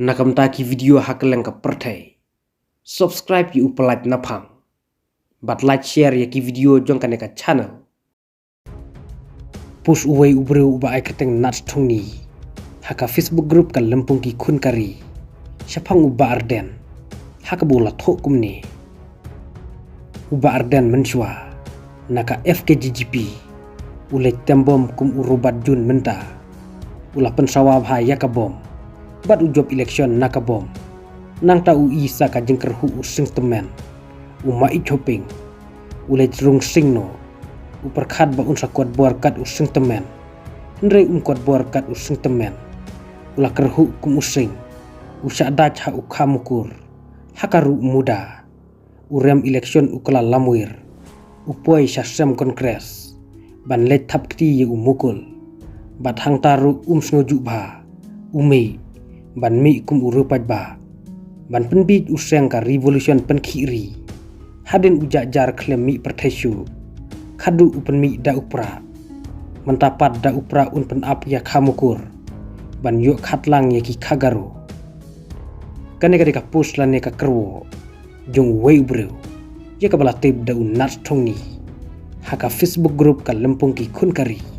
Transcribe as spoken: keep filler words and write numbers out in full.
Na ka bynta ki video ha kylleng ka pyrthei, subscribe ïa u Pyllait Naphang bad like, share ïa ki video jong kane ka channel. Post uwei u briew uba ai kyrteng Nat Thongni ha ka Facebook group ka Lympung ki Khun ka Ri shaphang u Bah Ardent ha kaba u la thoh kumne: U Bah Ardent mynshuwa na ka F K G G P u leit tem bom kum u Robert June mynta. U la pynsawa bha ïa ka bom bad u jop election na ka bom. Nangta u i sa ka jingkyrhuh u seng tymmen, u Maïk Hoping. U leit rung seng noh, u pyrkhat ba un sa kot bor kat u seng tymmen. Hynrei um kot bor kat u seng tymmen. U la kyrhuh kum u seng, u shah dait ha u kha mukur. Ha ka ruh muda, u rem election u kylla lamwir, u poi sha sem Congress ban leit thap kti ïa u Mukul. Bad hangta ruh um sngew juh bha, u mih ban mih kum u riewpaidbah ban pynbiej u seng ka revolution pynkhih ri. Hadien u jah jar khlem mih pyrthei shuh, khadduh u pynmih da u prah. Mynta pat da u prah un pynap ïa kha mukur ban ïoh khatlang ïa ki kha Garo. Kane ka dei ka post lane ka kyrwoh jong uwei u briew ïa kaba la tip da u Nat Thongni ha ka Facebook group ka Lympung ki Khun ka Ri.